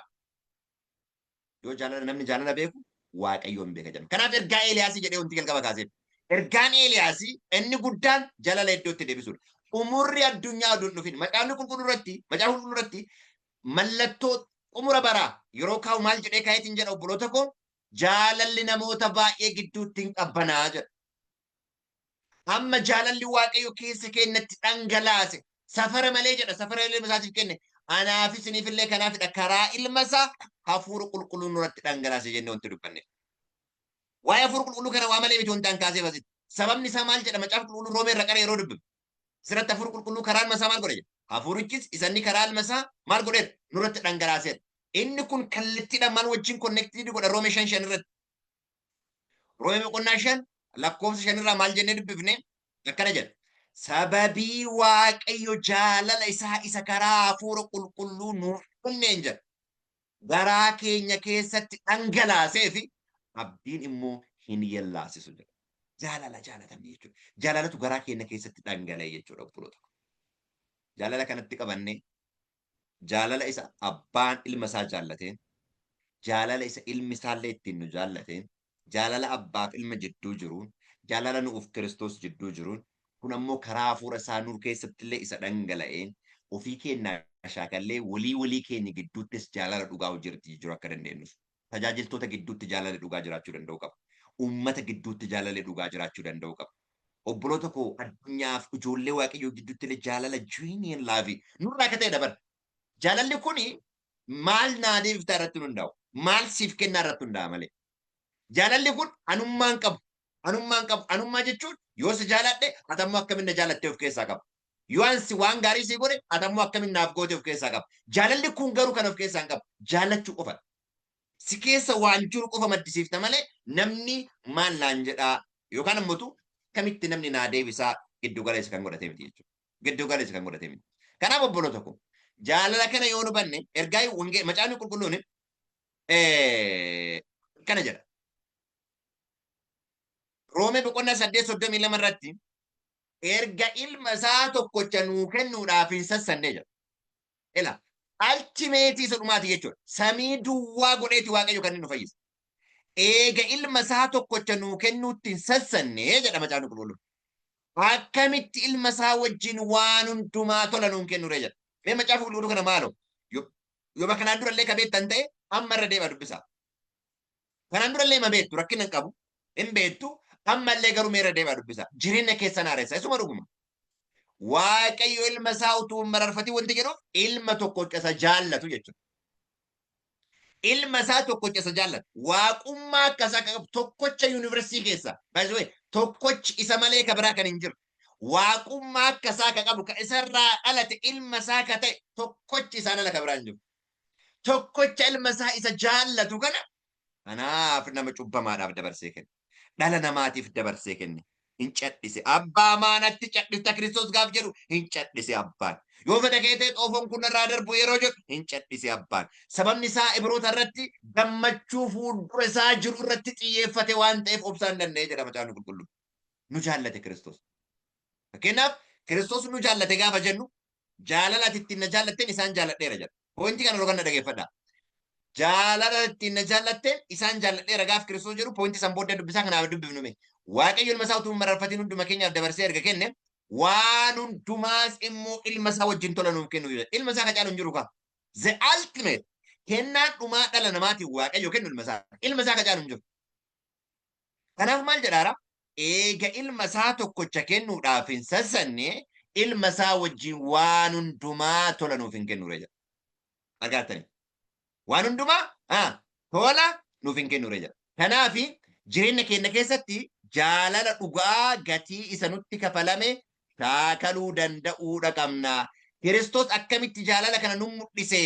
Yoo jaalala, namni jaalala beeku Waaqayyoon beeka jedhama. Kanaaf ergaa Eeliyaasii jedhee wanti jalqaba kaaseef. Ergaan Eeliyaasii inni guddaan jaalala iddootti deebisuudha. Xumurri addunyaa oduu hin dhufin. Macaafni Qulqulluu irratti, Macaafa Qulqulluu irratti mallattoo xumura baraa yeroo kaa'u maal jedhee kaa'eetiin jedha, obboloota koo? Jaalalli namoota baay'ee gidduutti hin qabbanaa jedha. Amma jaalalli Waaqayyo keessa keenyatti dhangalaase safara malee jedha, safara ilma isaatiif kenne. Anaaf isiniif illee kanaafidha karaa ilma isaa Hafuura Qulqulluu nurratti dhangalaase jennee wanti dubbanne. Waa'ee Hafuura Qulqulluu kana waa malee miti wanti an kaaseef asitti. Sababni isaa maal jedha Macaafa Qulqulluu Roomee irra qara yeroo dubbifnu? Asirratti Hafuura Qulqulluu karaa ilma isaa maal godhe jedha? Hafuurichis isa inni karaa ilma isaa maal godheera? Nurratti dhangalaaseera. Inni kun kallattiidhaan maal wajjin connected godha Roomee 5:5 irratti? Roomee boqonnaa 5 lakkoofsa 5 irraa maal jennee dubbifne? Akkana jedha. Sababii Waaqayyo jaalala isaa isa karaa Hafuura Qulqulluu nuuf kenneen jedha, garaa keenya keessatti dhangalaasee fi abdiin immoo hin yellaasisu jedha. Jaalala jaalatamne jechuudha. Jaalalatu garaa keenya keessatti dhangala'e jechuudha, obboloota. Jaalala kanatti qabannee, jaalala isa abbaan ilma isaa jaallateen, jaalala isa ilmi isaallee ittiin nu jaallateen, jaalala abbaaf ilma jidduu jiruun, jaalala nu'uuf Kiristoos jidduu jiruun, kun ammoo karaa hafuura isaa nur keessatti illee isa dhangala'een ofii keenyaa shaakallee walii walii keenya gidduuttis jaalala dhugaa hojiirratti jijjiiruu akka dandeenyuuf. Tajaajiltoota gidduutti jaalalli dhugaa jiraachuu danda'uu qaba. Uummata gidduutti jaalalli dhugaa jiraachuu danda'uu qaba. Obboloota koo, addunyaaf ijoollee Waaqayyoo gidduutti illee jaalala genuine love nurraa akka ta'e dabar. Jaalalli kuni maal naa deebiftaa irratti hundaa'u. Maal siif kennaa irratti hundaa'a malee. Jaalalli kun anummaan qabu. Anummaan qabu. Anummaa jechuun yoo si jaaladhe ati ammoo akkamiin na jaalattee of keessaa qaba. Yoo ansi waan gaarii sii godhe ati ammoo akkamiin naaf goote of keessaa qaba. Jaalalli kun garuu kan of keessaa hin qabu. Jaallachuu qofadha. Si keessa waan jiru qofa maddisiifta malee namni maal naan jedhaa yookaan ammoo akkamitti namni naa deebisaa giddu galeessa kan godhatee miti jechuudha. Giddu galeessa kan godhatee miti. Kanaaf obboloota koo jaalala kana yoo nu banne ergaa wangee macaafni qulqulluun kana jedha. Roomee boqonnaa 8:32 irratti erga ilma isaa tokkocha nuu kennuudhaaf hin sassannee jedha. Ila ultimate isa dhumaati jechuudha. Samii duwwaa godheeti Waaqayyo kan inni nu fayyise. Eega ilma isaa tokkocha nuu kennuutti hin sassannee jedha macaafni qulqulluun. Akkamitti ilma isaa wajjin waan hundumaa tola nuun kennure jedha. Mee macaafa qulqulluu kana maaloo yooma kanaan durallee ka beektan ta'e amma irra deemaa dubbisaa. Kanaan durallee ma beektu rakkina hin qabu hin beektu ammallee garuu mee irra deemaa dubbisaa. Jireenya keessan haaressa isuma dhuguma. Waaqayyo ilma isaa utuu hin mararfatin wanti jedhuuf ilma tokkocha isa jaallatu jechuudha. Ilma isaa tokkocha isa jaallatu. Waaqummaa akka isaa akka qabu tokkocha yuunivarsiitii keessa. By the way, tokkochi isa malee ka biraa kan hin jiru. Waaqummaa akka isaa ka qabu ka isarraa dhalate ilma isaa ka ta'e tokkochi isaan ala ka biraa hin jiru. Tokkocha ilma isaa isa jaallatu kana kanaaf nama cubbamaadhaaf dabarsee kenne. Dhala namaatiif dabarsee kenne. Hin cadhise. Abbaa maanatti cadhifta Kiristoos gaaf jedhu hin cadhise abbaan. Yoo fedha kee ta'e xoofoon kun irraa darbu yeroo jedhu hin cadhise abbaan. Sababni isaa Ibroota irratti gammachuu fuuldura isaa jiru irratti xiyyeeffate waan ta'eef obsaan danda'e jedha macaafni qulqulluun. Nu jaallate Kiristoos. Fakkeenyaaf Kiristoos nu jaallate gaafa jennu jaalala ati ittiin na jaallatteen isaan jaalladheera jedha. Pointii kana roganna dhageeffadhaa. Jaalala ittiin na jaallatteen isaan jaalladheera gaaf Kiristoos jedhu pointii san booddee dubbisaa kanaaf dubbifnu mee. Waaqayyo ilma isaa utuu hin mararfatin hunduma keenyaaf dabarsee erga kenne waan hundumaas immoo ilma isaa wajjin tola nuuf kennu jedha. Ilma isaa ka caalu hin jiru kaa. The ultimate kennaan dhumaa dhala namaatiin Waaqayyo kennu ilma isaa. Ilma isaa ka caalu hin jiru. Kanaaf maal jedhaara? Eega ilma isaa tokkocha kennuudhaaf hin sassanne ilma isaa wajjin waan hundumaa tola nuuf hin kennure jedha. Argaattanii? Waan hundumaa tola nuuf hin kennure jedha. Kanaaf jireenya keenya keessatti jaalala dhugaa gatii isa nutti kafalame shaakaluu danda'uudha qabna. Kiristoos akkamitti jaalala kana nu mul'ise?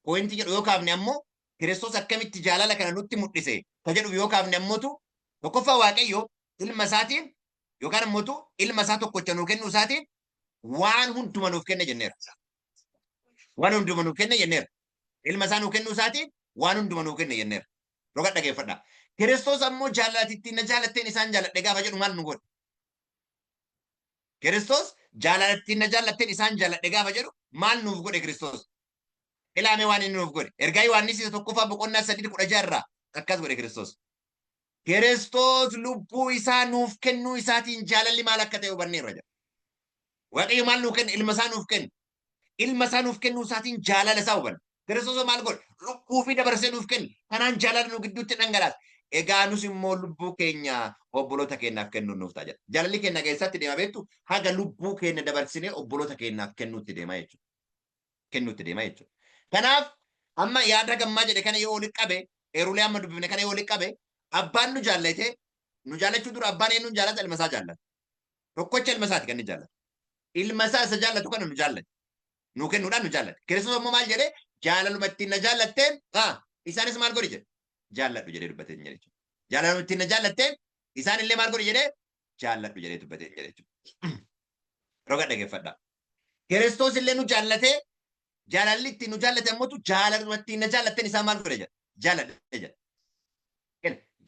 Pointii jedhu yoo kaafne ammoo Kiristoos akkamitti jaalala kana nutti mul'ise ka jedhu yoo kaafne ammootu tokkoffaa Waaqayyo ilma isaatiin yookaan ammootu ilma isaa tokkocha nuu kennuu isaatiin waan hunduma nuuf kenne jenneera. Waan hunduma nuuf kenne jenneera. Ilma isaa nuu kennuu isaatiin waan hunduma nuu kenne jenneera. Roga dhageeffadha. Kiristoos ammoo jaalala ittiin na jaalatteen isaan jaaladhe gaafa jedhu maal nu godhe? Kiristoos jaalala ittiin na jaallatteen isaan jaaladhe gaafa jedhu maal nuuf godhe Kiristoos? Ilaamee waan inni nuuf godhe. Ergaa Yohaannis isa tokkoffaa boqonnaa 3:16 irraa akkas godhe Kiristoos. Kiristoos lubbuu isaa nuuf kennuu isaatiin jaalalli maal akka ta'e hubanneerra jedha. Waaqayyo maal nuuf kenne? Ilma isaa nuuf kenne. Ilma isaa nuuf kennuu isaatiin jaalala isaa hubanne. Kiristoos maal godhe? Lubbuu fi dabarsee nuuf kenne. Kanaan jaalala nu gidduutti dhangalaase. Egaa nus immoo lubbuu keenya obboloota keenyaaf kennuun nuuf ta'a jedha. Jaalalli keenya keessatti deema beektu haga lubbuu keenya dabarsinee obboloota keenyaaf kennuutti deema jechuudha. Kennuutti deema jechuudha. Kanaaf amma yaada gammaa jedhe kana yoo walitti qabe eerulee amma dubbifne kana yoo walitti qabe abbaan nu jaallate nu jaallachuu dura abbaan eenyuun jaallata ilma isaa jaallata. Tokkocha ilma isaati kan inni jaallatu. Ilma isaa isa jaallatu kana nu jaallate. Nuu kennuudhaan nu jaallate. Kiristoos ammoo maal jedhee jaalaluma ittiin na jaallatteen isaanis maal godhi jedhe jaalladhu jedhee dubbatee hin jechuudha. Jaalaluma ittiin na jaallatteen isaan illee maal godhi jedhee jaalladhu jedhee dubbatee hin jechuudha. Roga dhageeffadhaa. Kiristoos illee nu jaallatee jaalalli ittiin nu jaallate ammoo jaalaluma ittiin na jaallatteen isaan maal godhe jedha. Jaalladhe jedha.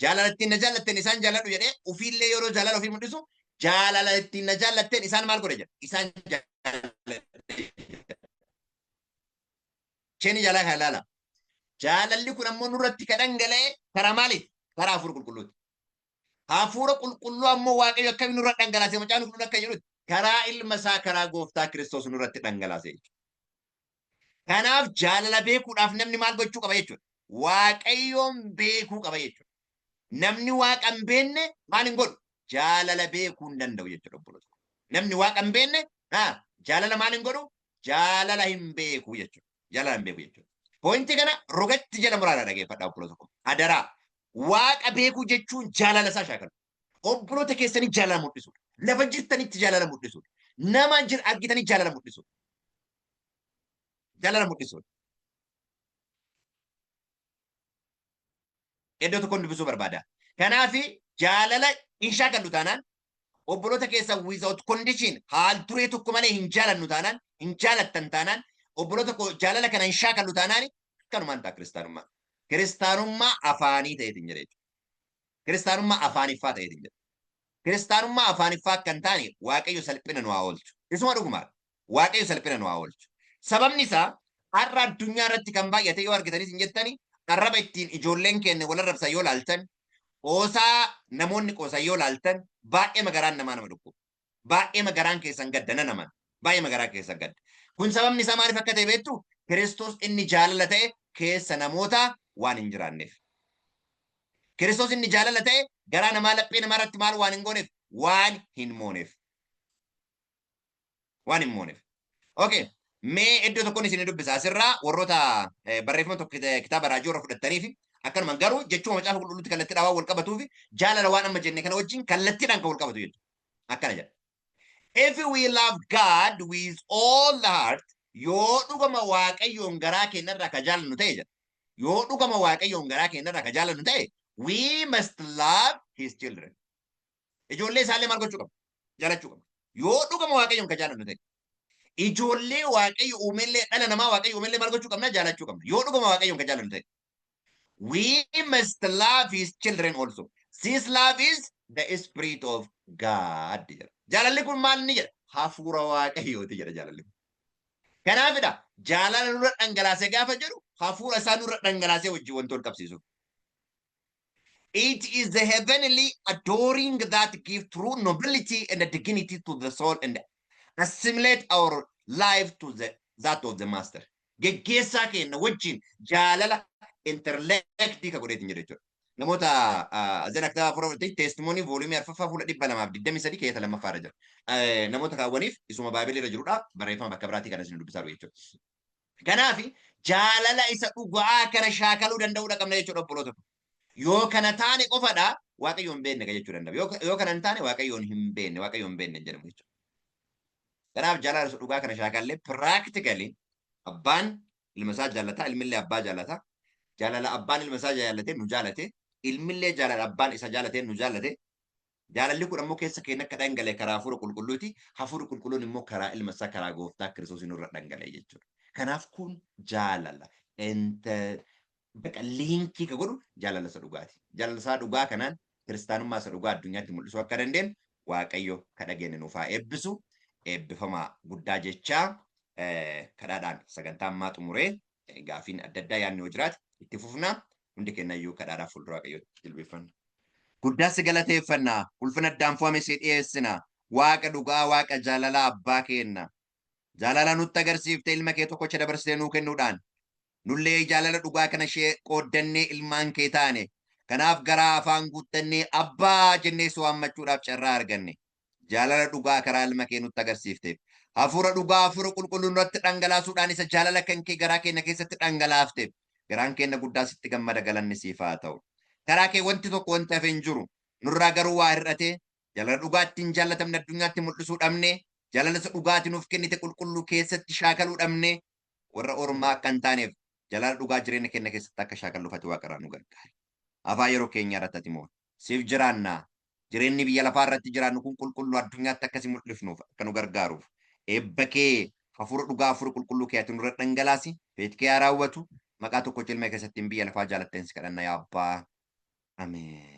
Jaalala ittiin na jaallatteen isaan jaalladhu jedhee ofiillee yeroo jaalala ofii mul'isu jaalala ittiin na jaallatteen isaan maal godhe jedha. Isaan jaalladhe. Isheen jaalala kana ilaala. Jaalalli kun ammoo nurratti kan dhangala'e karaa maaliiti? Karaa hafuura qulqulluuti. Hafuura qulqulluu ammoo Waaqayyo akkamiin nurra dhangalaase macaafni qulqulluun akka jedhutti karaa ilma isaa karaa gooftaa Kiristoos nurratti dhangalaase jechuudha. Kanaaf jaalala beekuudhaaf namni maal gochuu qaba jechuudha? Waaqayyoon beekuu qaba jechuudha. Namni waaqa hin beekne maal hin godhu? Jaalala beekuu hin danda'u jechuudha obboloota. Namni waaqa hin beekne jaalala maal hin godhu? Jaalala hin beeku jechuudha. Jaalala hin beeku jechuudha. Pointii kana rogatti jala muraadhaa dhageeffadhaa obboloota koo. Adaraa Waaqa beekuu jechuun jaalala isaa shaakalu. Obboloota keessanii jaalala mul'isuudha. Lafa jirtanitti jaalala mul'isuudha. Nama jir argitanii jaalala mul'isu. Jaalala mul'isu. Iddoo tokkoon dubbisuu barbaada. Kanaaf jaalala hin shaakallu taanaan, obboloota keessa without condition, haal duree tokko malee hin jaalannu taanaan, hin jaalattan taanaan, obboloota koo jaalala kana hin shaakallu taanaan, akkanumaan ta'a kiristaanummaa. Kiristaanummaa afaanii ta'eetiin jedha jechuudha. Kiristaanummaa afaaniffaa ta'eetiin jedha. Kiristaanummaa afaaniffaa akka hin taane Waaqayyo salphina nu haa oolchu. Isuma dhugumaadha. Waaqayyo salphina nu haa oolchu. Sababni isaa har'a addunyaa irratti kan baay'ate yoo argitanis hin jettani, arraba ittiin ijoolleen keenya wal arrabsan yoo laaltan, qoosaa namoonni qoosan yoo laaltan, baay'ee magaraan namaa nama dhukkuba. Baay'ee magaraan keessan gadda nan amana. Baay'ee magaraan keessan gadda. Kun sababni isaa maaliif akka ta'e beektu? Kiristoos inni jaalala ta'e keessa namootaa waan hin jiraanneef. Kiristoos inni jaalala ta'e garaa namaa, laphee namaa irratti maal waan hin gooneef? Waan hin mooneef. Waan hin mooneef. Okay. Mee iddoo tokkoon isin dubbisa. Asirraa warroota barreeffama tokko kitaaba raajii warra fudhattanii fi akkanuma garuu jechuma Macaafa Qulqulluutti kallattiidhaan waan wal qabatuu fi jaalala waan amma jenne kana wajjin kallattiidhaan kan wal qabatu jechuudha. Akkana jedha. If we love God with all the heart, yoo dhugama Waaqayyoon garaa keenyarraa ka jaalannu ta'e jedha. Yoo dhugama Waaqayyoon garaa keenyarraa ka jaalannu ta'e, we must love his children. Ijoollee isaallee maal gochuu qabna? Jaalachuu qabna. Yoo dhugama Waaqayyoon ka jaalannu ta'e. Ijoollee Waaqayyo uumellee, dhala namaa Waaqayyo uumellee maal gochuu qabna? Jaalachuu qabna. Yoo dhugama Waaqayyoon ka jaalannu ta'e. We must love his children also. This love is the spirit of God jedha. Jaalalli kun maal inni jedha? Hafuura Waaqayyooti jedha jaalalli kun. Kanaafidha jaalala nurra dhangalaasee gaafa jedhu hafuura isaa nurra dhangalaasee wajjin wanti wal qabsiisu. It is the heavenly adoring that give true nobility and dignity to the soul and assimilate our life to that of the master. Geggeessaa keenya wajjin jaalala interlektii ka godheetiin jedhu jechuudha. Namoota zena kitaaba afur afurtii Testimony volume arfaffaa fuula 223 keessa lammaffaa irra jira. Namoota kaawwaniif isuma Baaybilii irra jirudha. Barreeffama bakka biraatii kan isin dubbisaa jiru jechuudha. Kanaaf jaalala isa dhugaa kana shaakaluu danda'uudha qabna jechuudha, obboloota. Yoo kana taane qofadha Waaqayyoon beekne jechuu danda'ama. Yoo kana hin taane Waaqayyoon hin beekne, Waaqayyoon hin beekne jedhamu jechuudha. Kanaaf jaalala isa dhugaa kana shaakallee practically abbaan ilma isaa jaallata, ilmillee abbaa jaallata. Jaalala abbaan ilma isaa jaallatee nu jaalate, ilmillee jaalala abbaan isa jaallatee nu jaallate. Jaalalli kun ammoo keessa keenya akka dhangala'e karaa Hafuura Qulqulluuti. Hafuurri Qulqulluun immoo karaa ilma isaa, karaa gooftaa Kiristoos nurra dhangala'e jechuudha. Kanaaf kun jaalala. Baqa liinkii ka godhu jaalala isa dhugaati. Jaalala isaa dhugaa kanaan kiristaanummaa isa dhugaa addunyaatti mul'isuu akka dandeenyu Waaqayyo ka dhageenye nuuf haa eebbisu. Eebbifamaa guddaa jechaa kadhaadhaan sagantaa ammaa xumuree gaafiin adda addaa yaadni yoo jiraate itti fufna. Hundi keenyayyuu kadhaadhaaf fuuldura Waaqayyootti jilbeeffanna. Guddaa si galateeffanna. Ulfina addaan fo'ame si dhiyeessina. Waaqa dhugaa, Waaqa jaalalaa, abbaa keenna. Jaalala nutti agarsiifte ilma kee tokkocha dabarsitee nuu kennuudhaan. Nullee jaalala dhugaa kana ishee qooddannee ilmaan kee taane. Kanaaf garaa afaan guuttannee abbaa jennee si waammachuudhaaf carraa arganne. Jaalala dhugaa karaa ilma kee nutti agarsiifteef. Hafuura dhugaa, Hafuura Qulqulluu nurratti dhangalaasuudhaan isa jaalala kan kee garaa keenya keessatti dhangalaafteef. Garaan keenya guddaa sitti gammada, galanni siif haa ta'u. Karaa kee wanti tokko wanti hafe hin jiru. Nurraa garuu waa hir'atee jaalala dhugaa ittiin jaallatamne addunyaatti mul'isuu dhabne, jaalala isa dhugaatii nuuf kennite qulqulluu keessatti shaakaluu dhabne, warra ormaa akka hin taaneef jaalala dhugaa jireenya keenya keessatti akka shaakalluuf ati waaqarraa nu gargaari. Afaa yeroo keenya irratti ati moo siif jiraannaa, jireenyi biyya lafaa irratti jiraannu kun qulqulluu addunyaatti akkasi mul'ifnuuf akka nu gargaaruuf eebba kee, hafuura dhugaa, Hafuura Qulqulluu kee ati nurra dhangalaasi. Feeti kee haa raawwatu. Maqaa tokko ilma keessatti biyya lafaa jaalatteen si kadhanna, yaa abbaa. Ameen.